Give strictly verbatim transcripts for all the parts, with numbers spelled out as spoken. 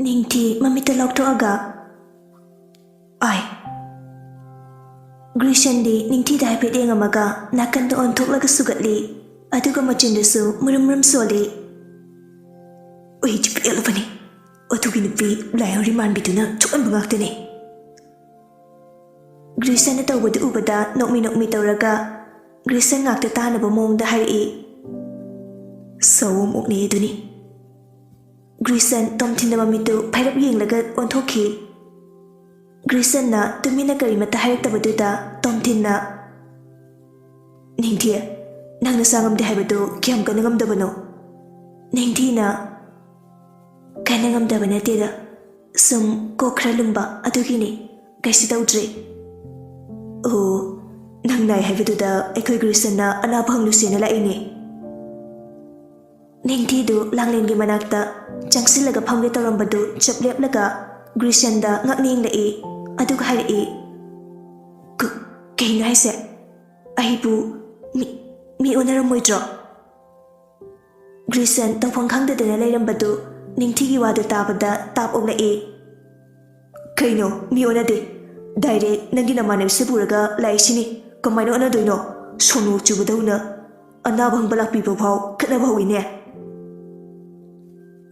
ꯅꯤꯡꯊꯤ ꯃꯃꯤꯠꯇ ꯂꯧꯊꯣꯛꯑꯒ, "ꯑꯥꯏ꯫" ꯒ꯭ꯔꯤꯁꯟꯗꯤ ꯅꯤꯡꯊꯤꯗ ꯍꯥꯏꯐꯦꯠ ꯌꯦꯡꯉꯝꯃꯒ ꯅꯥꯀꯟꯗ ꯑꯣꯟꯊꯣꯛꯂꯒ ꯁꯨꯒꯠꯂꯤ꯫ ꯑꯗꯨꯒ ꯃꯆꯤꯟꯗꯨꯁꯨ ꯃꯨꯔꯨꯝ ꯃꯨꯔꯨꯝ ꯁꯣꯜꯂꯤ꯫ "ꯑꯩꯗꯤ ꯄꯦꯜꯂꯕꯅꯤ꯫ ꯑꯗꯨꯒꯤ ꯅꯨꯄꯤ ꯂꯥꯏꯍꯧꯔꯤ ꯃꯥꯟꯕꯤꯗꯨꯅ ꯊꯣꯛꯍꯟꯕ ꯉꯥꯛꯇꯅꯤ꯫" ꯒ꯭ꯔꯤꯁꯟꯅ ꯇꯧꯕꯗꯨ ꯎꯕꯗ ꯅꯣꯛꯃꯤ ꯅꯣꯛꯃꯤ ꯇꯧꯔꯒ ꯒ꯭ꯔꯤꯁꯟ ꯉꯥꯛꯇ ꯇꯥꯅꯕ ꯃꯑꯣꯡꯗ ꯍꯥꯏꯔꯛꯏ꯫ "ꯁꯑꯣꯝ ꯑꯣꯛꯅꯦ ꯑꯗꯨꯅꯤ꯫" ꯒ꯭ꯔꯤꯁꯟ ꯇꯣꯝꯊꯤꯟꯅ ꯃꯃꯤꯠꯇꯨ ꯐꯩꯔꯞ ꯌꯦꯡꯂꯒ ꯑꯣꯟꯊꯣꯛꯈꯤ꯫ ꯒ꯭ꯔꯤꯁꯟꯅ ꯇꯨꯃꯤꯟꯅ ꯀꯔꯤꯃꯠꯇ ꯍꯥꯏꯔꯛꯇꯕꯗꯨꯗ ꯇꯣꯝꯊꯤꯟꯅ, "ꯅꯤꯡꯊꯤ, ꯅꯪ ꯅꯁꯥ ꯉꯝꯗꯦ ꯍꯥꯏꯕꯗꯨ ꯀꯌꯥꯝ ꯀꯟꯅ ꯉꯝꯗꯕꯅꯣ?" ꯅꯤꯡꯊꯤꯅ, "ꯀꯟꯅ ꯉꯝꯗꯕ ꯅꯠꯇꯦꯗ, ꯁꯨꯝ ꯀꯣꯛ ꯈꯔ ꯂꯨꯝꯕ ꯑꯗꯨꯒꯤꯅꯤ, ꯀꯩꯁꯨ ꯇꯧꯗ꯭ꯔꯤ꯫" "ꯑꯣ, ꯅꯪ ꯅꯥꯏ ꯍꯥꯏꯕꯗꯨꯗ ꯑꯩꯈꯣꯏ ꯒ꯭ꯔꯤꯁꯟꯅ ꯑꯅꯥꯕ ꯍꯪꯂꯨꯁꯦꯅ ꯂꯥꯛꯏꯅꯦ꯫" ꯅꯤꯡꯊꯤꯗꯨ ꯂꯥꯡꯂꯦꯟꯒꯤ ꯃꯅꯥꯛꯇ ꯆꯪꯁꯤꯜꯂꯒ ꯐꯝꯒꯦ ꯇꯧꯔꯝꯕꯗꯨ ꯆꯞ ꯂꯦꯞꯂꯒ ꯒ꯭ꯔꯤꯁꯟꯗ ꯉꯛꯅ ꯌꯦꯡꯂꯛꯏ꯫ ꯑꯗꯨꯒ ꯍꯥꯏꯔꯛꯏ, "ꯀ-, ꯀꯩꯅꯣ ꯍꯥꯏꯁꯦ? ꯑꯩꯕꯨ ꯃꯤ, ꯃꯤ ꯑꯣꯟꯅꯔꯝꯃꯣꯏꯗ꯭ꯔꯣ?" ꯒ꯭ꯔꯤꯁꯟ ꯇꯧꯐꯝ ꯈꯪꯗꯗꯅ ꯂꯩꯔꯝꯕꯗꯨ ꯅꯤꯡꯊꯤꯒꯤ ꯋꯥꯗꯨ ꯇꯥꯕꯗ ꯇꯥꯞ ꯑꯣꯛꯂꯛꯏ꯫ "ꯀꯩꯅꯣ, ꯃꯤ ꯑꯣꯟꯅꯗꯦ꯫ ꯗꯥꯏꯔꯦꯛ ꯅꯪꯒꯤ ꯅꯃꯥꯟꯅꯕꯤꯁꯦ ꯄꯨꯔꯒ ꯂꯥꯛꯏꯁꯤꯅꯤ꯫ ꯀꯃꯥꯏꯅ ꯑꯣꯟꯅꯗꯣꯏꯅꯣ? ꯁꯣꯅꯣ ꯆꯨꯕꯗꯧꯅ ꯑꯅꯥꯕ ꯍꯪꯕ ꯂꯥꯛꯄꯤꯕ ꯐꯥꯎ ꯈꯠꯅꯕ ꯍꯧꯋꯤꯅꯦ꯫"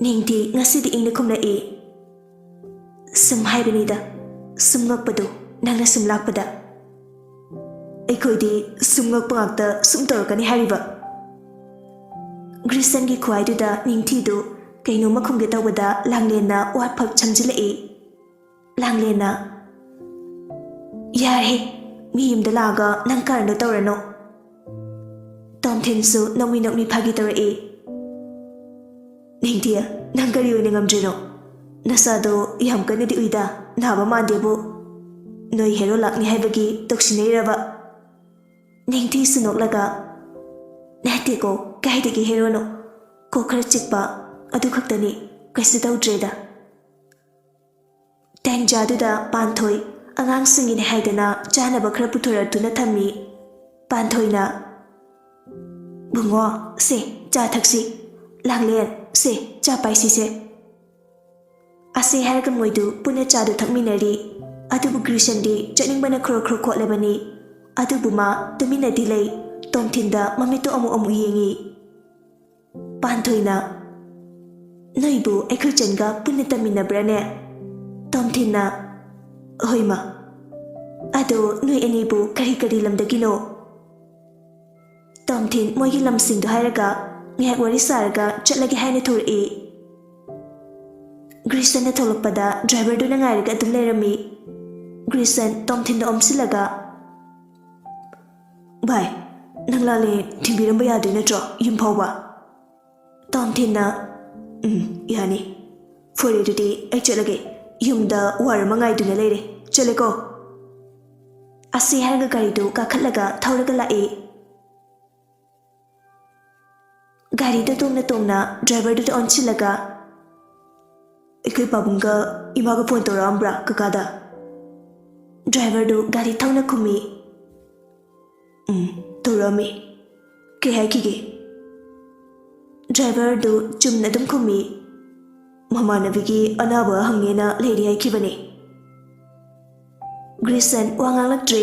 ꯅꯤꯡꯊꯤ ꯉꯁꯤꯗꯤ ꯏꯪꯅ ꯈꯨꯝꯂꯛꯏ꯫ "ꯁꯨꯝ ꯍꯥꯏꯕꯅꯤꯗ, ꯁꯨꯝ ꯉꯛꯄꯗꯣ, ꯅꯪꯅ ꯁꯨꯝ ꯂꯥꯛꯄꯗ꯫" "ꯑꯩꯈꯣꯏꯗꯤ ꯁꯨꯝ ꯉꯛꯄ ꯉꯥꯛꯇ ꯁꯨꯝ ꯇꯧꯔꯛꯀꯅꯤ ꯍꯥꯏꯔꯤꯕ?" ꯒ꯭ꯔꯤꯁꯟꯒꯤ ꯈꯨꯍꯥꯏꯗꯨꯗ ꯅꯤꯡꯊꯤꯗꯨ ꯀꯩꯅꯣꯝꯃ ꯈꯨꯝꯒꯦ ꯇꯧꯕꯗ ꯂꯥꯡꯂꯦꯟꯅ ꯋꯥ ꯐꯠ ꯁꯝꯖꯤꯜꯂꯛꯏ꯫ ꯂꯥꯡꯂꯦꯟꯅ, "ꯌꯥꯔꯦ, ꯃꯤ ꯌꯨꯝꯗ ꯂꯥꯛꯑꯒ ꯅꯪ ꯀꯥꯔꯟꯗꯣ ꯇꯧꯔꯅꯨ꯫" ꯇꯣꯝꯊꯤꯟꯁꯨ ꯅꯣꯛꯃꯤ ꯅꯣꯛꯃꯤ ꯐꯥꯒꯤ ꯇꯧꯔꯛꯏ꯫ "ꯅꯤꯡꯊꯤ, ꯅꯪ ꯀꯔꯤ ꯑꯣꯏꯅ ꯉꯝꯗ꯭ꯔꯤꯅꯣ? ꯅꯁꯥꯗꯣ ꯌꯥꯝ ꯀꯟꯅꯗꯤ ꯎꯏꯗ, ꯅꯥꯕ ꯃꯥꯟꯗꯦꯕꯨ꯫ ꯅꯣꯏ ꯍꯦꯔꯣ ꯂꯥꯛꯅꯤ ꯍꯥꯏꯕꯒꯤ ꯇꯧꯁꯤꯟꯅꯩꯔꯕ?" ꯅꯤꯡꯊꯤꯁꯨ ꯅꯣꯛꯂꯒ, "ꯅꯠꯇꯦꯀꯣ, ꯀꯥꯏꯗꯒꯤ ꯍꯦꯔꯣꯅꯣ? ꯀꯣꯛ ꯈꯔ ꯆꯤꯛꯄ, ꯑꯗꯨ ꯈꯛꯇꯅꯤ, ꯀꯩꯁꯨ ꯇꯧꯗ꯭ꯔꯦꯗ꯫" ꯇꯥꯟꯖꯥꯗꯨꯗ ꯄꯥꯟꯊꯣꯏ ꯑꯉꯥꯡꯁꯤꯡꯒꯤꯅꯦ ꯍꯥꯏꯗꯅ ꯆꯥꯅꯕ ꯈꯔ ꯄꯨꯊꯣꯔꯛꯇꯨꯅ ꯊꯝꯃꯤ꯫ ꯄꯥꯟꯊꯣꯏꯅ, "ꯕꯨꯡꯉꯣ, ꯁꯦ, ꯆꯥ ꯊꯛꯁꯤ꯫ ꯂꯥꯡꯂꯦꯟ, ꯁꯦ, ꯆꯥ ꯄꯥꯏꯁꯤꯁꯦ꯫" ꯑꯁꯤ ꯍꯥꯏꯔꯒ ꯃꯣꯏꯗꯨ ꯄꯨꯟꯅ ꯆꯥꯗꯨ ꯊꯛꯃꯤꯟꯅꯔꯤ꯫ ꯑꯗꯨꯕꯨ ꯒ꯭ꯔꯤꯁꯟꯗꯤ ꯆꯠꯅꯤꯡꯕꯅ ꯈ꯭ꯔꯣ ꯈ꯭ꯔꯣ ꯈꯣꯠꯂꯕꯅꯤ꯫ ꯑꯗꯨꯕꯨ ꯃꯥ ꯇꯨꯃꯤꯟꯅꯗꯤ ꯂꯩ꯫ ꯇꯣꯝꯊꯤꯟꯗ ꯃꯃꯤꯠꯇꯨ ꯑꯃꯨꯛ ꯑꯃꯨꯛ ꯌꯦꯡꯉꯤ꯫ ꯄꯥꯟꯊꯣꯏꯅ, "ꯅꯣꯏꯕꯨ ꯑꯩꯈꯣꯏ ꯆꯟꯒ ꯄꯨꯟꯅ ꯇꯝꯃꯤꯟꯅꯕ꯭ꯔꯥꯅꯦ?" ꯇꯣꯝꯊꯤꯟꯅ, "ꯍꯣꯏ ꯃꯥ꯫ ꯑꯗꯣ ꯅꯣꯏ ꯑꯅꯤꯕꯨ ꯀꯔꯤ ꯀꯔꯤ ꯂꯝꯗꯒꯤꯅꯣ?" ꯇꯣꯝꯊꯤꯟ ꯃꯣꯏꯒꯤ ꯂꯝꯁꯤꯡꯗꯣ ꯍꯥꯏꯔꯒ ꯉꯥꯏꯍꯥꯛ ꯋꯥꯔꯤ ꯁꯥꯔꯒ ꯆꯠꯂꯒꯦ ꯍꯥꯏꯅ ꯊꯣꯔꯛꯏ꯫ ꯒ꯭ꯔꯤꯁꯟꯅ ꯊꯣꯛꯂꯛꯄꯗ ꯗ꯭ꯔꯥꯏꯚꯔꯗꯨꯅ ꯉꯥꯏꯔꯒ ꯑꯗꯨꯝ ꯂꯩꯔꯝꯃꯤ꯫ ꯒ꯭ꯔꯤꯁꯟ ꯇꯣꯝꯊꯤꯟꯗ ꯑꯣꯝꯁꯤꯜꯂꯒ, "ꯚꯥꯏ, ꯅꯪ ꯂꯥꯛꯂꯦ ꯊꯤꯟꯕꯤꯔꯝꯕ ꯌꯥꯗꯣꯏ ꯅꯠꯇ꯭ꯔꯣ ꯌꯨꯝ ꯐꯥꯎꯕ?" ꯇꯣꯝꯊꯤꯟꯅ, "ꯎꯝ, ꯌꯥꯅꯤ꯫ ꯐꯔꯦ, ꯑꯗꯨꯗꯤ ꯑꯩ ꯆꯠꯂꯒꯦ꯫ ꯌꯨꯝꯗ ꯋꯥꯔ ꯑꯃ ꯉꯥꯏꯗꯨꯅ ꯂꯩꯔꯦ꯫ ꯆꯠꯂꯦꯀꯣ?" ꯑꯁꯤ ꯍꯥꯏꯔꯒ ꯒꯥꯔꯤꯗꯨ ꯀꯥꯈꯠꯂꯒ ꯊꯧꯔꯒ ꯂꯥꯛꯏ꯫ ꯒꯥꯔꯤꯗ ꯇꯣꯡꯅ ꯇꯣꯡꯅ ꯗ꯭ꯔꯥꯏꯚꯔꯗꯨꯗ ꯑꯣꯟꯁꯤꯜꯂꯒ, "ꯑꯩꯈꯣꯏ ꯄꯥꯕꯨꯡꯒ ꯏꯃꯥꯒ ꯐꯣꯟ ꯇꯧꯔꯛꯑꯝꯕ꯭ꯔꯥ ꯀꯀꯥꯗ?" ꯗ꯭ꯔꯥꯏꯚꯔꯗꯨ ꯒꯥꯔꯤ ꯊꯧꯅ ꯈꯨꯝꯃꯤ꯫ "ꯎꯝ, ꯇꯧꯔꯛꯑꯝꯃꯤ꯫ ꯀꯩ ꯍꯥꯏꯈꯤꯒꯦ?" ꯗ꯭ꯔꯥꯏꯚꯔꯗꯨ ꯆꯨꯝꯅ ꯑꯗꯨꯝ ꯈꯨꯝꯃꯤ꯫ "ꯃꯃꯥꯟꯅꯕꯤꯒꯤ ꯑꯅꯥꯕ ꯍꯪꯉꯦꯅ ꯂꯩꯔꯤ ꯍꯥꯏꯈꯤꯕꯅꯦ꯫" ꯒ꯭ꯔꯤꯁꯟ ꯋꯥ ꯉꯥꯡꯂꯛꯇ꯭ꯔꯦ꯫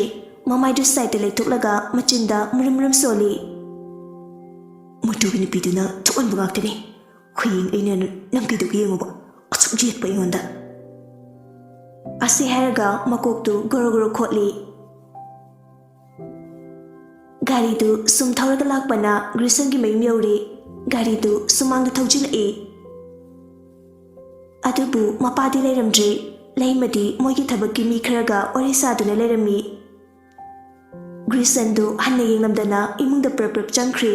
ꯃꯃꯥꯏꯗꯨ ꯁꯥꯏꯠꯇ ꯂꯩꯊꯣꯛꯂꯒ ꯃꯆꯤꯟꯗ ꯃꯔꯨꯝ ꯃꯔꯨꯝ ꯁꯣꯜꯂꯤ꯫ "ꯃꯗꯨꯒꯤ ꯅꯨꯄꯤꯗꯨꯅ ꯊꯣꯛꯍꯟꯕ ꯉꯥꯛꯇꯅꯤ꯫ ꯍꯌꯦꯡ ꯑꯩꯅ ꯅꯝꯈꯤꯗꯧꯒꯤ ꯌꯦꯡꯉꯨꯕ꯫ ꯑꯁꯨꯛ ꯌꯦꯠꯄ ꯑꯩꯉꯣꯟꯗ꯫" ꯑꯁꯤ ꯍꯥꯏꯔꯒ ꯃꯀꯣꯛꯇꯨ ꯒꯣꯔꯣ ꯒꯣꯔꯣ ꯈꯣꯠꯂꯤ꯫ ꯒꯥꯔꯤꯗꯨ ꯁꯨꯝ ꯊꯧꯔꯒ ꯂꯥꯛꯄꯅ ꯒ꯭ꯔꯤꯁꯟꯒꯤ ꯃꯌꯨꯝ ꯌꯧꯔꯦ꯫ ꯒꯥꯔꯤꯗꯨ ꯁꯨꯃꯥꯡꯗ ꯊꯧꯖꯤꯜꯂꯛꯏ꯫ ꯑꯗꯨꯕꯨ ꯃꯄꯥꯗꯤ ꯂꯩꯔꯝꯗ꯭ꯔꯦ꯫ ꯂꯩꯃꯗꯤ ꯃꯣꯏꯒꯤ ꯊꯕꯛꯀꯤ ꯃꯤ ꯈꯔꯒ ꯋꯥꯔꯤ ꯁꯥꯗꯨꯅ ꯂꯩꯔꯝꯃꯤ꯫ ꯒ꯭ꯔꯤꯁꯟꯗꯨ ꯍꯟꯅ ꯌꯦꯡꯂꯝꯗꯅ ꯏꯃꯨꯡꯗ ꯄ꯭ꯔꯞ ꯄ꯭ꯔꯞ ꯆꯪꯈ꯭ꯔꯦ꯫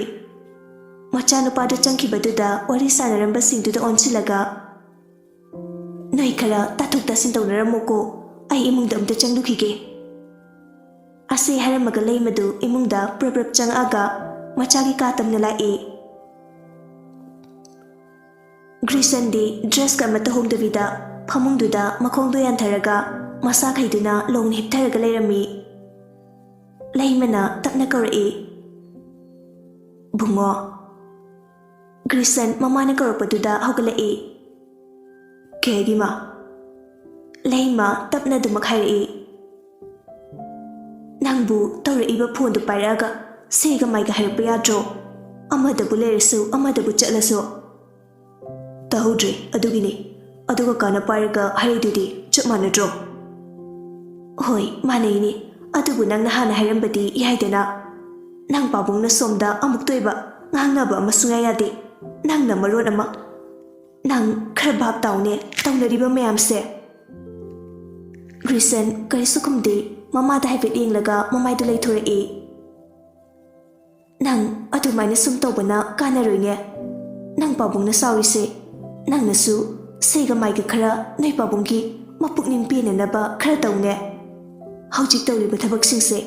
ꯃꯆꯥꯅꯨꯄꯥꯗꯨ ꯆꯪꯈꯤꯕꯗꯨꯗ ꯋꯥꯔꯤ ꯁꯥꯟꯅꯔꯝꯕꯁꯤꯡꯗꯨꯗ ꯑꯣꯟꯁꯤꯜꯂꯒ, "ꯅꯣꯏ ꯈꯔ ꯇꯥꯊꯣꯛ ꯇꯥꯁꯤꯟ ꯇꯧꯅꯔꯝꯃꯣꯀꯣ, ꯑꯩ ꯏꯃꯨꯡꯗ ꯑꯝꯇ ꯆꯪꯂꯨꯈꯤꯒꯦ꯫" ꯑꯁꯤ ꯍꯥꯏꯔꯝꯃꯒ ꯂꯩꯃꯗꯨ ꯏꯃꯨꯡꯗ ꯄ꯭ꯔꯞ ꯄ꯭ꯔꯞ ꯆꯪꯉꯛꯑꯒ ꯃꯆꯥꯒꯤ ꯀꯥ ꯇꯝꯅ ꯂꯥꯛꯏ꯫ ꯒ꯭ꯔꯤꯁꯟꯗꯤ ꯗ꯭ꯔꯦꯁꯀ ꯑꯃꯠꯇ ꯍꯣꯡꯗꯕꯤꯗ ꯐꯃꯨꯡꯗꯨꯗ ꯃꯈꯣꯡꯗꯣ ꯌꯥꯟꯊꯔꯒ ꯃꯁꯥ ꯈꯩꯗꯨꯅ ꯂꯣꯡꯅ ꯍꯤꯞꯊꯔꯒ ꯂꯩꯔꯝꯃꯤ꯫ ꯂꯩꯃꯅ ꯇꯞꯅ ꯀꯧꯔꯛꯏ, "ꯕꯨꯡꯉꯣ꯫" ꯒ꯭ꯔꯤꯁꯟ ꯃꯃꯥꯅ ꯀꯧꯔꯛꯄꯗꯨꯗ ꯍꯧꯒꯠꯂꯛꯏ꯫ ꯀꯩ ꯍꯥꯏꯒꯦ, ꯏꯃꯥ? ꯂꯩꯃ ꯇꯞꯅ ꯑꯗꯨꯃꯛ ꯍꯥꯏꯔꯛꯏ꯫ ꯅꯪꯕꯨ ꯇꯧꯔꯛꯏꯕ ꯐꯣꯟꯗꯨ ꯄꯥꯏꯔꯛꯑꯒ ꯁꯦꯒ ꯃꯥꯏꯒ ꯍꯥꯏꯔꯛꯄ ꯌꯥꯗ꯭ꯔꯣ? ꯑꯃꯗꯕꯨ ꯂꯩꯔꯁꯨ, ꯑꯃꯗꯕꯨ ꯆꯠꯂꯁꯨ꯫ ꯇꯥꯍꯧꯗ꯭ꯔꯦ, ꯑꯗꯨꯒꯤꯅꯤ꯫ ꯑꯗꯨꯒ ꯀꯥꯅ ꯄꯥꯏꯔꯒ ꯍꯥꯏꯔꯛꯏꯗꯨꯗꯤ ꯆꯞ ꯃꯥꯟꯅꯗ꯭ꯔꯣ? ꯍꯣꯏ, ꯃꯥꯟꯅꯩꯅꯦ꯫ ꯑꯗꯨꯕꯨ ꯅꯪꯅ ꯍꯥꯟꯅ ꯍꯥꯏꯔꯝꯕꯗꯤ ꯌꯥꯏꯗꯅ꯫ ꯅꯪ ꯄꯥꯕꯨꯡꯅ ꯁꯣꯝꯗ ꯑꯃꯨꯛꯇ ꯑꯣꯏꯕ ꯉꯥꯡꯅꯕ ꯑꯃ ꯁꯨꯡꯌꯥ ꯌꯥꯗꯦ꯫ ꯅꯪꯅ ꯃꯔꯣꯟ ꯑꯃ꯫ ꯅꯪ ꯈꯔ ꯚꯥꯞ ꯇꯥꯎꯅꯦ, ꯇꯧꯅꯔꯤꯕ ꯃꯌꯥꯝꯁꯦ꯫ ꯒ꯭ꯔꯤꯁꯟ ꯀꯔꯤꯁꯨ ꯈꯨꯝꯗꯦ꯫ ꯃꯃꯥꯗ ꯍꯥꯏꯐꯦꯠ ꯌꯦꯡꯂꯒ ꯃꯃꯥꯏꯗꯨ ꯂꯩꯊꯣꯔꯛꯏ꯫ ꯅꯪ ꯑꯗꯨꯃꯥꯏꯅ ꯁꯨꯝ ꯇꯧꯕꯅ ꯀꯥꯟꯅꯔꯣꯏꯅꯦ꯫ ꯅꯪ ꯄꯥꯕꯨꯡꯅ ꯁꯥꯎꯔꯤꯁꯦ, ꯅꯪꯅꯁꯨ ꯁꯦꯒ ꯃꯥꯏꯒ ꯈꯔ ꯅꯣꯏ ꯄꯥꯕꯨꯡꯒꯤ ꯃꯄꯨꯛꯅꯤꯡ ꯄꯦꯟꯅꯅꯕ ꯈꯔ ꯇꯧꯅꯦ꯫ ꯍꯧꯖꯤꯛ ꯇꯧꯔꯤꯕ ꯊꯕꯛꯁꯤꯡꯁꯦ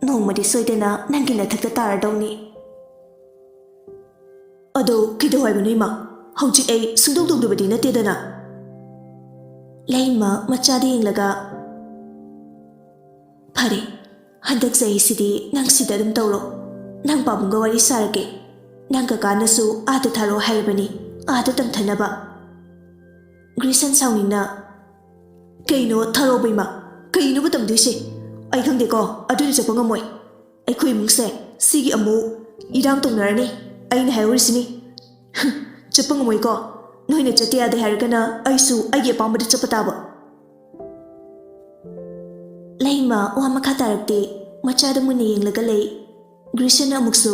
ꯅꯣꯡꯃꯗꯤ ꯁꯣꯏꯗꯅ ꯅꯪꯒꯤ ꯅꯊꯛꯇ ꯇꯥꯔꯗꯧꯅꯤ꯫ ꯑꯗꯣ ꯀꯩꯗꯧ ꯍꯥꯏꯕꯅꯣ, ꯏꯃꯥ? ꯍꯧꯖꯤꯛ ꯑꯩ ꯁꯨꯡꯇꯧ ꯇꯧꯗꯕꯗꯤ ꯅꯠꯇꯦꯗꯅ꯫ ꯂꯩꯃ ꯃꯆꯥꯗ ꯌꯦꯡꯂꯒ, ꯐꯔꯦ, ꯍꯟꯗꯛ ꯆꯍꯤꯁꯤꯗꯤ ꯅꯪ ꯁꯤꯗ ꯑꯗꯨꯝ ꯇꯧꯔꯣ꯫ ꯅꯪ ꯄꯥꯕꯨꯡꯒ ꯋꯥꯔꯤ ꯁꯥꯔꯒꯦ꯫ ꯅꯪ ꯀꯀꯥꯅꯁꯨ ꯑꯥꯗ ꯊꯥꯔꯛꯑꯣ ꯍꯥꯏꯔꯕꯅꯤ, ꯑꯥꯗ ꯇꯝꯊꯅꯕ꯫ ꯒ꯭ꯔꯤꯁꯟ ꯁꯥꯎꯅꯤꯡꯅ, ꯀꯩꯅꯣ ꯊꯥꯔꯛꯑꯣꯕ, ꯏꯃꯥ? ꯀꯩꯅꯣꯕ ꯇꯝꯗꯣꯏꯁꯦ? ꯑꯩ ꯈꯪꯗꯦꯀꯣ, ꯑꯗꯨꯗꯤ ꯆꯠꯄ ꯉꯝꯃꯣꯏ꯫ ꯑꯩꯈꯣꯏ ꯏꯃꯨꯡꯁꯦ ꯁꯤꯒꯤ ꯑꯃꯨꯛ ꯏꯔꯥꯡ ꯇꯧꯅꯔꯅꯤ꯫ ꯑꯩꯅ ꯍꯥꯏꯍꯧꯔꯤꯁꯤꯅꯤ꯫ ꯆꯠꯄ ꯉꯝꯃꯣꯏꯀꯣ꯫ ꯅꯣꯏꯅ ꯆꯠꯇ ꯌꯥꯗꯦ ꯍꯥꯏꯔꯒꯅ ꯑꯩꯁꯨ ꯑꯩꯒꯤ ꯑꯄꯥꯝꯕꯗ ꯆꯠꯄ ꯇꯥꯕ꯫ ꯂꯩꯃ ꯋꯥ ꯃꯈꯥ ꯇꯥꯔꯛꯇꯦ꯫ ꯃꯆꯥꯗ ꯃꯨꯟꯅ ꯌꯦꯡꯂꯒ ꯂꯩ꯫ ꯒ꯭ꯔꯤꯁꯟꯅ ꯑꯃꯨꯛꯁꯨ,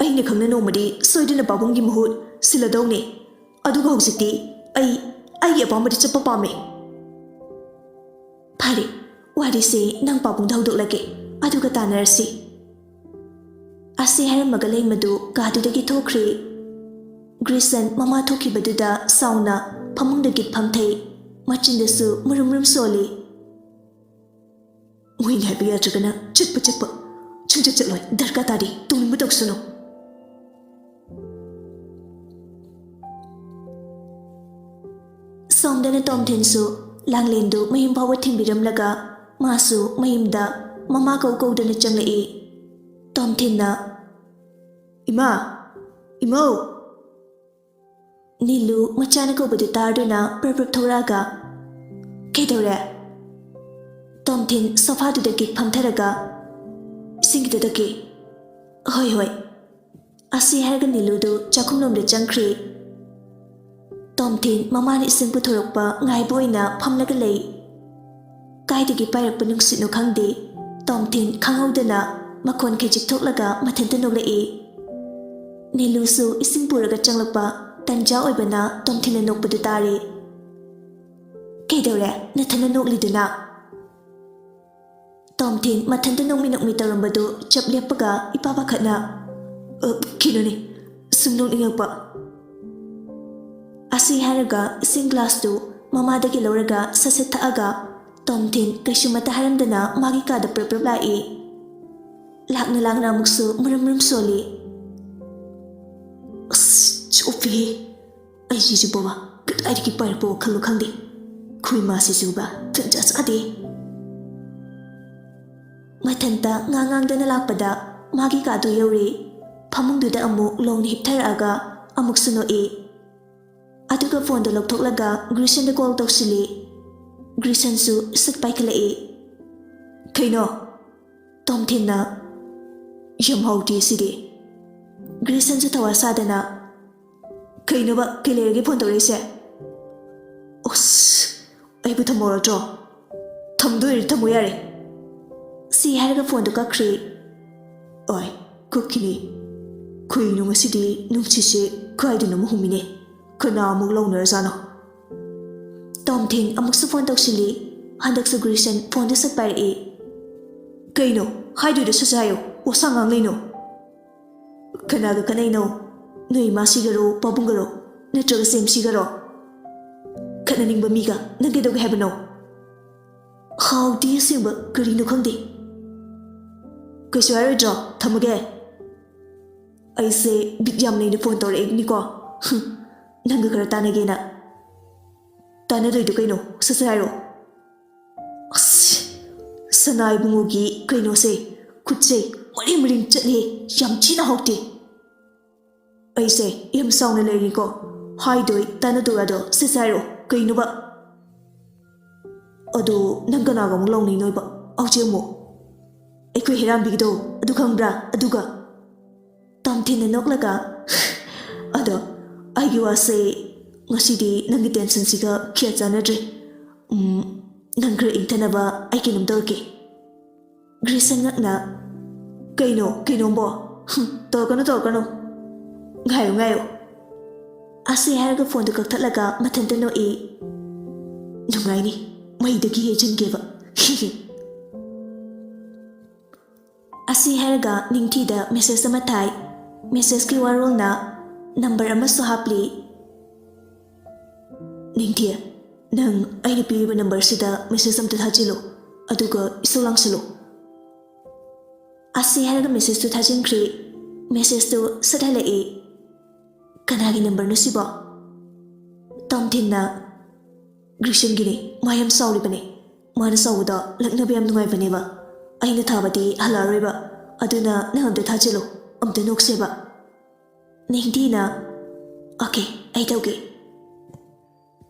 ꯑꯩꯅ ꯈꯪꯅ ꯅꯣꯡꯃꯗꯤ ꯁꯣꯏꯗꯅ ꯄꯥꯕꯨꯡꯒꯤ ꯃꯍꯨꯠ ꯁꯤꯜꯂꯗꯧꯅꯦ꯫ ꯑꯗꯨꯒ ꯍꯧꯖꯤꯛꯇꯤ ꯑꯩ ꯑꯩꯒꯤ ꯑꯄꯥꯝꯕꯗ ꯆꯠꯄ ꯄꯥꯝꯃꯦ꯫ ꯐꯔꯦ, ꯋꯥꯔꯤꯁꯦ ꯅꯪ ꯄꯥꯕꯨꯡꯗ ꯍꯧꯗꯣꯛꯂꯒꯦ, ꯑꯗꯨꯒ ꯇꯥꯟꯅꯔꯁꯤ꯫ ꯑꯁꯤ ꯍꯥꯏꯔꯝꯃꯒ ꯂꯩꯃꯗꯨ ꯀꯥꯗꯨꯗꯒꯤ ꯊꯣꯛꯈ꯭ꯔꯦ꯫ ꯒ꯭ꯔꯤꯁꯟ ꯃꯃꯥ ꯊꯣꯛꯈꯤꯕꯗꯨꯗ ꯁꯥꯎꯅ ꯐꯃꯨꯡꯗ ꯒꯤꯠ ꯐꯝꯊꯩ꯫ ꯃꯆꯤꯟꯗꯁꯨ ꯃꯨꯔꯨꯝ ꯃꯨꯔꯨꯝ ꯁꯣꯜꯂꯤ꯫ ꯃꯣꯏꯅ ꯍꯥꯏꯕ ꯌꯥꯗ꯭ꯔꯒꯅ ꯆꯠꯄ ꯆꯠꯄ꯫ ꯁꯨꯡꯆꯠ ꯆꯠꯂꯣꯏ꯫ ꯗꯔꯀꯥꯔ ꯇꯥꯗꯦ꯫ ꯇꯧꯅꯤꯡꯕ ꯇꯧꯁꯅꯨ꯫ ꯁꯣꯝꯗꯅ ꯇꯣꯝꯊꯤꯟꯁꯨ ꯂꯥꯡꯂꯦꯟꯗꯨ ꯃꯌꯨꯝ ꯐꯥꯎꯕ ꯊꯤꯟꯕꯤꯔꯝꯂꯒ ꯃꯥꯁꯨ ꯃꯌꯨꯝꯗ ꯃꯃꯥ ꯀꯧ ꯀꯧꯗꯅ ꯆꯪꯂꯛꯏ꯫ ꯇꯣꯝꯊꯤꯟꯅ, "ꯏꯃꯥ! ꯏꯃꯧ!" ꯅꯤꯂꯨ ꯃꯆꯥꯅ ꯀꯧꯕꯗꯨ ꯇꯥꯔꯗꯨꯅ ꯄ꯭ꯔꯞ ꯄ꯭ꯔꯞ ꯊꯣꯛꯂꯛꯑꯒ, "ꯀꯩꯗꯧꯔꯦ?" ꯇꯣꯝꯊꯤꯟ ꯁꯣꯐꯥꯗꯨꯗꯒꯤ ꯐꯝꯊꯔꯒ, "ꯏꯁꯤꯡ ꯈꯤꯇ ꯊꯛꯀꯦ꯫" "ꯍꯣꯏ, ꯍꯣꯏ꯫" ꯑꯁꯤ ꯍꯥꯏꯔꯒ ꯅꯤꯂꯨꯗꯨ ꯆꯥꯛꯈꯨꯝꯂꯣꯝꯗ ꯆꯪꯈ꯭ꯔꯦ꯫ ꯇꯣꯝꯊꯤꯟ ꯃꯃꯥꯅ ꯏꯁꯤꯡ ꯄꯨꯊꯣꯔꯛꯄ ꯉꯥꯏꯕ ꯑꯣꯏꯅ ꯐꯝꯂꯒ ꯂꯩ꯫ ꯀꯥꯏꯗꯒꯤ ꯄꯥꯏꯔꯛꯄ ꯅꯨꯡꯁꯤꯠꯅꯣ ꯈꯪꯗꯦ, ꯇꯣꯝꯊꯤꯟ ꯈꯪꯍꯧꯗꯅ ꯃꯈꯣꯟ ꯈꯖꯤꯛ ꯊꯣꯛꯂꯒ ꯃꯊꯟꯇ ꯅꯣꯛꯂꯛꯏ꯫ ꯅꯤꯂꯨꯁꯨ ꯏꯁꯤꯡ ꯄꯨꯔꯒ ꯆꯪꯂꯛꯄ ꯇꯟꯖꯥ ꯑꯣꯏꯕꯅ ꯇꯣꯝꯊꯤꯟꯅ ꯅꯣꯛꯄꯗꯨ ꯇꯥꯔꯦ꯫ "ꯀꯩꯗꯧꯔꯦ ꯅꯊꯟꯅ ꯅꯣꯛꯂꯤꯗꯨꯅ?" ꯇꯣꯝꯊꯤꯟ ꯃꯊꯟꯇ ꯅꯣꯛꯃꯤ ꯅꯣꯛꯃꯤ ꯇꯧꯔꯝꯕꯗꯨ ꯆꯞ ꯂꯦꯞꯄꯒ ꯏꯄꯥ ꯄꯥꯈꯠꯅ, "ꯑ, ꯀꯩꯅꯣꯅꯦ, ꯁꯨꯝ ꯅꯣꯛꯅꯤꯡꯉꯛꯄ꯫" ꯑꯁꯤ ꯍꯥꯏꯔꯒ ꯏꯁꯤꯡ ꯒ꯭ꯂꯥꯁꯇꯨ ꯃꯃꯥꯗꯒꯤ ꯂꯧꯔꯒ ꯁꯠ ꯁꯠ ꯊꯛꯑꯒ ꯇꯣꯝꯊꯤꯟ ꯀꯩꯁꯨꯃꯠꯇ ꯍꯥꯏꯔꯝꯗꯅ ꯃꯥꯒꯤ ꯀꯥꯗ ꯄ꯭ꯔꯞ ꯄ꯭ꯔꯞ ꯂꯥꯛꯏ꯫ ꯂꯥꯛꯅ ꯂꯥꯛꯅ ꯑꯃꯨꯛꯁꯨ ꯃꯔꯝ ꯃꯔꯝ ꯁꯣꯜꯂꯤ꯫ "ꯑꯁ, ꯆꯣꯞꯄꯤꯍꯦ꯫ ꯑꯩꯁꯤꯁꯨ ꯕꯕꯥ ꯀꯗꯥꯏꯗꯒꯤ ꯄꯥꯏꯔꯛꯄ ꯋꯥꯈꯜꯅꯣ ꯈꯪꯗꯦ꯫ ꯈꯨꯏ ꯃꯥꯁꯤꯁꯨꯕ ꯇꯟꯖꯥ ꯆꯥꯗꯦ꯫" ꯃꯊꯟꯇ ꯉꯥꯡ ꯉꯥꯡꯗꯅ ꯂꯥꯛꯄꯗ ꯃꯥꯒꯤ ꯀꯥꯗꯨ ꯌꯧꯔꯦ꯫ ꯐꯃꯨꯡꯗꯨꯗ ꯑꯃꯨꯛ ꯂꯣꯡꯅ ꯍꯤꯞꯊꯔꯛꯑꯒ ꯑꯃꯨꯛꯁꯨ ꯅꯣꯛꯏ꯫ ꯑꯗꯨꯒ ꯐꯣꯟꯗꯣ ꯂꯧꯊꯣꯛꯂꯒ ꯒ꯭ꯔꯤꯁꯟꯗ ꯀꯣꯜ ꯇꯧꯁꯤꯜꯂꯤ꯫ ꯒ꯭ꯔꯤꯁꯟꯁꯨ ꯁꯠ ꯄꯥꯏꯈꯠꯂꯛꯏ꯫ "ꯀꯩꯅꯣ?" ꯇꯣꯝꯊꯤꯟꯅ, "ꯌꯥꯝ ꯍꯥꯎꯇꯦ ꯁꯤꯗꯤ꯫" ꯒ꯭ꯔꯤꯁꯟꯁꯨ ꯊꯋꯥ ꯁꯥꯗꯅ, "ꯀꯩꯅꯣꯕ, ꯀꯩ ꯂꯩꯔꯒꯦ ꯐꯣꯟ ꯇꯧꯔꯛꯏꯁꯦ?" "ꯑꯁ, ꯑꯩꯕꯨ ꯊꯝꯃꯧꯔꯗ꯭ꯔꯣ? ꯊꯝꯗꯣꯏꯔꯗꯤ ꯊꯝꯃꯣ ꯌꯥꯔꯦ꯫" ꯁꯤ ꯍꯥꯏꯔꯒ ꯐꯣꯟꯗꯣ ꯀꯛꯈ꯭ꯔꯦ꯫ "ꯑꯣꯏ, ꯀꯛꯈꯤꯅꯦ꯫ ꯀꯩꯅꯣ ꯉꯁꯤꯗꯤ ꯅꯨꯡꯁꯤꯠꯁꯦ ꯀꯥꯏꯗꯅꯣꯃ ꯍꯨꯝꯃꯤꯅꯦ꯫ ꯀꯅꯥ ꯑꯃꯨꯛ ꯂꯥꯎꯅꯔꯖꯥꯠꯅꯣ?" ꯇꯣꯝꯊꯤꯟ ꯑꯃꯨꯛꯁꯨ ꯐꯣꯟ ꯇꯧꯁꯤꯜꯂꯤ꯫ ꯍꯟꯗꯛꯁꯨ ꯒ꯭ꯔꯤꯁꯟ ꯐꯣꯟꯗꯨ ꯁꯠ ꯄꯥꯏꯔꯛꯏ꯫ "ꯀꯩꯅꯣ? ꯍꯥꯏꯗꯣꯏꯗꯣ ꯁꯠ ꯁꯠ ꯍꯥꯏꯌꯣ꯫ ꯋꯥꯁꯥ ꯉꯥꯡ ꯂꯩꯅꯣ꯫ ꯀꯅꯥꯒ ꯈꯠꯅꯩꯅꯣ? ꯅꯣꯏ ꯏꯃꯥꯁꯤꯒꯔꯣ, ꯄꯥꯕꯨꯡꯒꯔꯣ? ꯅꯠꯇ꯭ꯔꯒ ꯖꯦꯝꯁꯤꯒꯔꯣ? ꯈꯠꯅꯅꯤꯡꯕ ꯃꯤꯒ ꯅꯪ ꯀꯩꯗꯧꯒꯦ ꯍꯥꯏꯕꯅꯣ?" "ꯍꯥꯎꯗꯤ ꯑꯁꯦꯡꯕ ꯀꯔꯤꯅꯣ ꯈꯪꯗꯦ꯫ ꯀꯩꯁꯨ ꯍꯥꯏꯔꯣꯏꯗ꯭ꯔꯣ? ꯊꯝꯃꯒꯦ꯫ ꯑꯩꯁꯦ ꯕꯤꯠ ꯌꯥꯝ ꯂꯩꯅ ꯐꯣꯟ ꯇꯧꯔꯛꯏꯅꯤꯀꯣ꯫ ꯍꯨꯝ, ꯅꯪꯒ ꯈꯔ ꯇꯥꯟꯅꯒꯦꯅ꯫" "ꯇꯥꯟꯅꯗꯣꯏꯗꯣ ꯀꯩꯅꯣ? ꯁꯠ ꯁꯠ ꯍꯥꯏꯔꯣ꯫" "ꯑꯁ, ꯁꯅꯥ ꯏꯕꯨꯡꯉꯣꯒꯤ ꯀꯩꯅꯣꯁꯦ, ꯈꯨꯠꯁꯦ ꯃꯔꯤꯡ ꯃꯔꯤꯡ ꯆꯠꯂꯦ, ꯌꯥꯝ ꯊꯤꯅ ꯍꯥꯎꯇꯦ꯫ ꯑꯩꯁꯦ ꯌꯥꯝ ꯁꯥꯎꯅ ꯂꯩꯔꯤꯀꯣ꯫ ꯍꯥꯏꯗꯣꯏ ꯇꯥꯟꯅꯗꯣꯏ ꯑꯗꯣ ꯁꯠ ꯁꯠ ꯍꯥꯏꯔꯛꯑꯣ꯫ ꯀꯩꯅꯣꯕ? ꯑꯗꯣ ꯅꯪ ꯀꯅꯥꯒ ꯑꯃꯨꯛ ꯂꯥꯎꯅꯩꯅꯣꯏꯕ? ꯍꯧꯖꯤꯛ ꯑꯃꯨꯛ? ꯑꯩꯈꯣꯏ ꯍꯦꯔꯥꯝꯕꯤꯒꯤꯗꯣ ꯑꯗꯨ ꯈꯪꯕ꯭ꯔꯥ? ꯑꯗꯨꯒ ꯇꯣꯝꯊꯤꯟꯅ ꯅꯣꯛꯂꯒ, "ꯑꯗꯣ ꯑꯩꯒꯤ ꯋꯥꯁꯦ ꯉꯁꯤꯗꯤ ꯅꯪꯒꯤ ꯇꯦꯟꯁꯟꯁꯤꯒ ꯈꯤꯌꯥ ꯆꯥꯟꯅꯗ꯭ꯔꯦ꯫ ꯎꯝ, ꯅꯪ ꯈꯔ ꯏꯪꯊꯅꯕ ꯑꯩ ꯀꯩꯅꯣꯝ ꯇꯧꯔꯛꯀꯦ꯫" ꯒ꯭ꯔꯤꯁꯟ ꯉꯛꯅ, "ꯀꯩꯅꯣ? ꯀꯩꯅꯣꯝꯕꯣ? ꯍꯨꯝ, ꯇꯧꯔꯛꯀꯅꯨ, ꯇꯧꯔꯛꯀꯅꯨ꯫ ꯉꯥꯏꯌꯨ, ꯉꯥꯏꯌꯨ꯫" ꯑꯁꯤ ꯍꯥꯏꯔꯒ ꯐꯣꯟꯗꯨ ꯀꯛꯊꯠꯂꯒ ꯃꯊꯟꯇ ꯅꯣꯛꯏ꯫ "ꯅꯨꯡꯉꯥꯏꯅꯤ, ꯃꯩꯗꯒꯤ ꯌꯩꯁꯤꯟꯒꯦꯕ꯫" ꯑꯁꯤ ꯍꯥꯏꯔꯒ ꯅꯤꯡꯊꯤꯗ ꯃꯦꯁꯦꯖ ꯑꯃ ꯊꯥꯏ꯫ ꯃꯦꯁꯦꯖꯀꯤ ꯋꯥꯔꯣꯜꯅ ꯅꯝꯕꯔ ꯑꯃꯁꯨ ꯍꯥꯞꯂꯤ꯫ "ꯅꯤꯡꯊꯤ, ꯅꯪ ꯑꯩꯅ ꯄꯤꯔꯤꯕ ꯅꯝꯕꯔꯁꯤꯗ ꯃꯦꯁꯦꯖ ꯑꯝꯇ ꯊꯥꯖꯤꯜꯂꯨ, ꯑꯗꯨꯒ ꯏꯁꯧ ꯂꯥꯡꯁꯤꯜꯂꯨ꯫" ꯑꯁꯤ ꯍꯥꯏꯔꯒ ꯃꯦꯁꯦꯖꯇꯨ ꯊꯥꯖꯤꯟꯈ꯭ꯔꯦ꯫ ꯃꯦꯁꯦꯖꯇꯨ ꯁꯠ ꯍꯜꯂꯛꯏ꯫ "ꯀꯅꯥꯒꯤ ꯅꯝꯕꯔꯅꯣ ꯁꯤꯕꯣ?" ꯇꯣꯝꯊꯤꯟꯅ, "ꯒ꯭ꯔꯤꯁꯟꯒꯤꯅꯤ, ꯃꯥ ꯌꯥꯝ ꯁꯥꯎꯔꯤꯕꯅꯤ꯫ ꯃꯥꯅ ꯁꯥꯎꯕꯗꯣ ꯂꯛꯅꯕ ꯌꯥꯝ ꯅꯨꯡꯉꯥꯏꯕꯅꯦꯕ꯫ ꯑꯩꯅ ꯊꯥꯕꯗꯤ ꯍꯜꯂꯛꯑꯔꯣꯏꯕ, ꯑꯗꯨꯅ ꯅꯪ ꯑꯝꯇ ꯊꯥꯖꯤꯜꯂꯨ, ꯑꯝꯇ ꯅꯣꯛꯁꯦꯕ꯫" ꯅꯤꯡꯊꯤꯅ, "ꯑꯣꯀꯦ, ꯑꯩ ꯇꯧꯒꯦ꯫"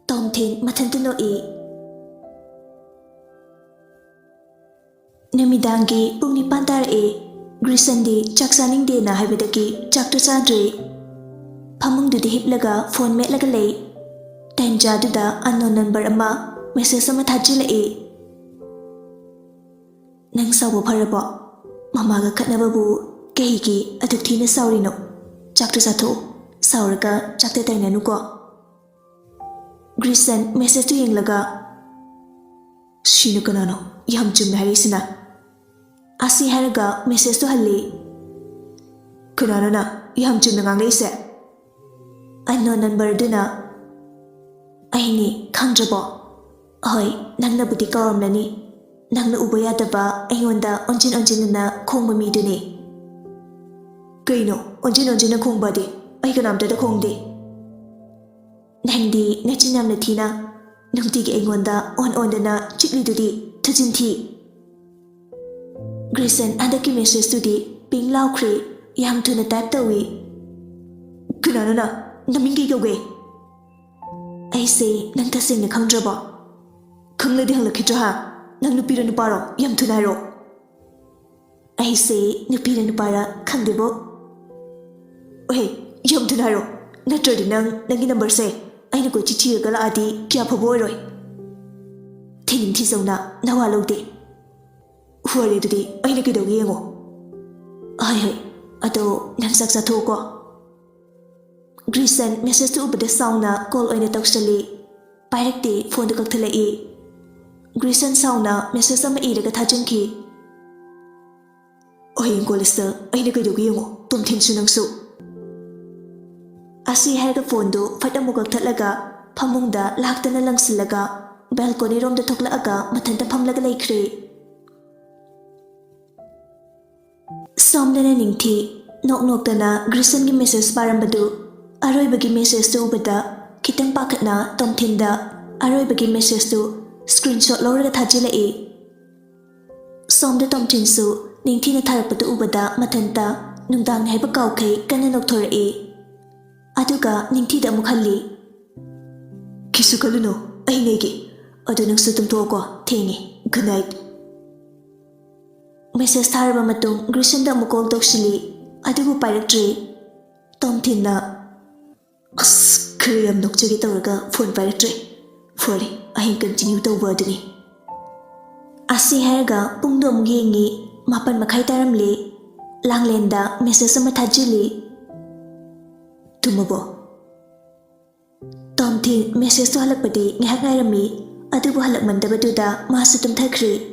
ꯇꯣꯝꯊꯤꯟ ꯃꯊꯟꯇ ꯅꯣꯛꯏ꯫ ꯅꯨꯃꯤꯗꯥꯡꯒꯤ ꯄꯨꯡ ꯅꯤꯄꯥꯟ ꯇꯥꯔꯛꯑꯦ꯫ ꯒ꯭ꯔꯤꯁꯟꯗꯤ ꯆꯥꯛ ꯆꯥꯅꯤꯡꯗꯦꯅ ꯍꯥꯏꯕꯗꯒꯤ ꯆꯥꯛꯇꯨ ꯆꯥꯗ꯭ꯔꯦ꯫ ꯐꯃꯨꯡꯗꯨꯗ ꯍꯤꯞꯂꯒ ꯐꯣꯟ ꯃꯦꯠꯂꯒ ꯂꯩ꯫ ꯇꯟꯖꯥꯗꯨꯗ ꯑꯟꯅꯣꯟ ꯅꯝꯕꯔ ꯑꯃ ꯃꯦꯁꯦꯖ ꯑꯃ ꯊꯥꯖꯤꯜꯂꯛꯏ꯫ "ꯅꯪ ꯁꯥꯎꯕ ꯐꯔꯕꯣ? ꯃꯃꯥꯒ ꯈꯠꯅꯕꯕꯨ ꯀꯩꯒꯤ ꯑꯗꯨꯛ ꯊꯤꯅ ꯁꯥꯎꯔꯤꯅꯣ? ꯆꯥꯛꯇꯨ ꯆꯥꯊꯣꯛꯎ꯫ ꯁꯥꯎꯔꯒ ꯆꯥꯛꯇ ꯇꯥꯏꯅꯅꯨꯀꯣ꯫" ꯒ꯭ꯔꯤꯁꯟ ꯃꯦꯁꯦꯖꯇꯨ ꯌꯦꯡꯂꯒ, "ꯁꯤꯅ ꯀꯅꯥꯅꯣ? ꯌꯥꯝ ꯆꯨꯝꯅ ꯍꯥꯏꯔꯛꯏꯁꯤꯅ꯫" ꯑꯁꯤ ꯍꯥꯏꯔꯒ ꯃꯦꯁꯦꯖꯇꯨ ꯍꯜꯂꯤ꯫ "ꯀꯅꯥꯅꯣꯅ ꯌꯥꯝ ꯆꯨꯝꯅ ꯉꯥꯡꯂꯛꯏꯁꯦ?" ꯑꯟꯅꯣꯟ ꯅꯝꯕꯔꯗꯨꯅ, "ꯑꯩꯅꯤ, ꯈꯪꯗ꯭ꯔꯕꯣ? ꯍꯣꯏ, ꯅꯪꯅꯕꯨꯗꯤ ꯀꯧꯔꯝꯂꯅꯤ꯫ ꯅꯪꯅ ꯎꯕ ꯌꯥꯗꯕ ꯑꯩꯉꯣꯟꯗ ꯑꯣꯟꯖꯤꯟ ꯑꯣꯟꯖꯤꯟꯗꯅ ꯈꯣꯡꯕ ꯃꯤꯗꯨꯅꯤ꯫" "ꯀꯩꯅꯣ ꯑꯣꯟꯖꯤꯟ ꯑꯣꯟꯖꯤꯟꯅ ꯈꯣꯡꯕꯗꯤ? ꯑꯩ ꯀꯅꯥꯝꯇꯗ ꯈꯣꯡꯗꯦ꯫" "ꯅꯪꯗꯤ ꯅꯆꯤꯟ ꯌꯥꯝꯅ ꯊꯤꯅ ꯅꯨꯡꯇꯤꯒꯤ ꯑꯩꯉꯣꯟꯗ ꯑꯣꯟ ꯑꯣꯟꯗꯅ ꯆꯤꯛꯂꯤꯗꯨꯗꯤ, ꯊꯨꯖꯤꯟ ꯊꯤ꯫" ꯒ꯭ꯔꯤꯁꯟ ꯍꯟꯗꯛꯀꯤ ꯃꯦꯁꯦꯖꯇꯨꯗꯤ ꯄꯤꯡ ꯂꯥꯎꯈ꯭ꯔꯦ, ꯌꯥꯝ ꯊꯨꯅ ꯇꯥꯏꯞ ꯇꯧꯏ꯫ "ꯀꯅꯥꯅꯣꯅ? ꯅꯃꯤꯡ ꯀꯩ ꯀꯧꯒꯦ?" ꯑꯩꯁꯦ ꯅꯪ ꯇꯁꯦꯡꯅ ꯈꯪꯗ꯭ꯔꯕꯣ? ꯈꯪꯂꯗꯤ ꯍꯪꯂꯛꯈꯤꯗ꯭ꯔꯣ ꯍꯥ? ꯅꯪ ꯅꯨꯄꯤꯔꯣ ꯅꯨꯄꯥꯔꯣ? ꯌꯥꯝ ꯊꯨꯅ ꯍꯥꯏꯔꯣ꯫ ꯑꯩꯁꯦ ꯅꯨꯄꯤꯔ ꯅꯨꯄꯥꯔ ꯈꯪꯗꯦꯕꯣ꯫ ꯑꯣꯍꯦ, ꯌꯥꯝ ꯊꯨꯅ ꯍꯥꯏꯔꯣ꯫ ꯅꯠꯇ꯭ꯔꯗꯤ ꯅꯪ ꯅꯪꯒꯤ ꯅꯝꯕꯔꯁꯦ ꯑꯩꯅ ꯀꯣꯏꯊꯤ ꯊꯤꯔꯒ ꯂꯥꯛꯑꯗꯤ ꯀꯌꯥ ꯐꯕ ꯑꯣꯏꯔꯣꯏ꯫ ꯊꯤꯅꯤꯡ ꯊꯤꯖꯧꯅ ꯅꯋꯥ ꯂꯧꯗꯦ꯫ ꯐꯔꯦ ꯑꯗꯨꯗꯤ ꯑꯩꯅ ꯀꯩꯗꯧꯒꯦ ꯌꯦꯡꯉꯣ꯫ ꯍꯣꯏ ꯍꯣꯏ, ꯑꯗꯣ ꯅꯪ ꯆꯥꯛ ꯆꯥꯊꯣꯛꯑꯣꯀꯣ꯫ ꯒ꯭ꯔꯤꯁꯟ ꯃꯦꯁꯦꯖꯇꯨ ꯎꯕꯗ ꯁꯥꯎꯅ ꯀꯣꯜ ꯑꯣꯏꯅ ꯇꯧꯁꯜꯂꯤ꯫ ꯄꯥꯏꯔꯛꯇꯦ, ꯐꯣꯟꯗꯨ ꯀꯛꯊꯠꯂꯛꯏ꯫ ꯒ꯭ꯔꯤꯁꯟ ꯁꯥꯎꯅ ꯃꯦꯁꯦꯖ ꯑꯃ ꯏꯔꯒ ꯊꯥꯖꯤꯟꯈꯤ꯫ ꯍꯌꯦꯡ ꯀꯣꯂꯦꯖꯇ ꯑꯩꯅ ꯀꯩꯗꯧꯒꯦ ꯌꯦꯡꯉꯣ, ꯇꯣꯝꯊꯤꯟꯁꯨ ꯅꯪꯁꯨ꯫ ꯑꯁꯤ ꯍꯥꯏꯔꯒ ꯐꯣꯟꯗꯨ ꯐꯠ ꯑꯃꯨꯛ ꯀꯛꯊꯠꯂꯒ ꯐꯃꯨꯡꯗ ꯂꯥꯛꯇꯅ ꯂꯪꯁꯤꯜꯂꯒ ꯕꯦꯜꯀꯣꯅꯤꯔꯣꯝꯗ ꯊꯣꯛꯂꯛꯑꯒ ꯃꯊꯟꯇ ꯐꯝꯂꯒ ꯂꯩꯈ꯭ꯔꯦ꯫ ꯁꯣꯝꯗꯅ ꯅꯤꯡꯊꯤ ꯅꯣꯛ ꯅꯣꯛꯇꯅ ꯒ꯭ꯔꯤꯁꯟꯒꯤ ꯃꯦꯁꯦꯖ ꯄꯥꯔꯝꯕꯗꯨ ꯑꯔꯣꯏꯕꯒꯤ ꯃꯦꯁꯦꯖꯇꯨ ꯎꯕꯗ ꯈꯤꯇꯪ ꯄꯥꯈꯠꯅ ꯇꯣꯝꯊꯤꯟꯗ ꯑꯔꯣꯏꯕꯒꯤ ꯃꯦꯁꯦꯖꯇꯨ ꯁ꯭ꯀ꯭ꯔꯤꯟꯁꯣꯠ ꯂꯧꯔꯒ ꯊꯥꯖꯤꯜꯂꯛꯏ꯫ ꯁꯣꯝꯗ ꯇꯣꯝꯊꯤꯟꯁꯨ ꯅꯤꯡꯊꯤꯅ ꯊꯥꯔꯛꯄꯗꯨ ꯎꯕꯗ ꯃꯊꯟꯇ ꯅꯨꯡꯗꯥꯡꯅꯤ ꯍꯥꯏꯕ ꯀꯥꯎꯈꯩ ꯀꯟꯅ ꯅꯣꯛꯊꯣꯔꯛꯏ꯫ ꯑꯗꯨꯒ ꯅꯤꯡꯊꯤꯗ ꯑꯃꯨꯛ ꯍꯜꯂꯤ꯫ ꯀꯩꯁꯨ ꯈꯜꯂꯨꯅꯨ, ꯑꯩ ꯂꯩꯒꯦ꯫ ꯑꯗꯨ ꯅꯪꯁꯨ ꯇꯨꯝꯊꯣꯛꯑꯣꯀꯣ, ꯊꯦꯡꯉꯦ꯫ Good night. ꯃꯦꯁꯦꯖ ꯊꯥꯔꯕ ꯃꯇꯨꯡ ꯒ꯭ꯔꯤꯁꯟꯗ ꯑꯃꯨꯛ ꯀꯣꯜ ꯇꯧꯁꯤꯜꯂꯤ, ꯑꯗꯨꯕꯨ ꯄꯥꯏꯔꯛꯇ꯭ꯔꯤ꯫ ꯇꯣꯝꯊꯤꯟꯅ, ꯑꯁ, ꯈꯔ ꯌꯥꯝ ꯅꯣꯛꯆꯒꯦ ꯇꯧꯔꯒ ꯐꯣꯟ ꯄꯥꯏꯔꯛꯇ꯭ꯔꯦ꯫ ꯐꯔꯦ, ꯑꯍꯤꯡ ꯀꯟꯇꯤꯅ꯭ꯌꯨ ꯇꯧꯕ ꯑꯗꯨꯅꯤ꯫ ꯑꯁꯤ ꯍꯥꯏꯔꯒ ꯄꯨꯡꯗꯣ ꯑꯃꯨꯛ ꯌꯦꯡꯉꯤ, ꯃꯥꯄꯟ ꯃꯈꯥꯏ ꯇꯥꯔꯝꯂꯦ꯫ ꯂꯥꯡꯂꯦꯟꯗ ꯃꯦꯁꯦꯖ ꯑꯃ ꯊꯥꯖꯤꯜꯂꯤ꯫ ꯇꯨꯝꯃꯕꯣ? ꯇꯣꯝꯊꯤꯟ ꯃꯦꯁꯦꯖꯇꯣ ꯍꯜꯂꯛꯄꯗꯤ ꯉꯥꯏꯍꯥꯛ ꯉꯥꯏꯔꯝꯃꯤ, ꯑꯗꯨꯕꯨ ꯍꯜꯂꯛꯃꯟꯗꯕꯗꯨꯗ ꯃꯥꯁꯨ ꯇꯨꯝꯊꯈ꯭ꯔꯦ꯫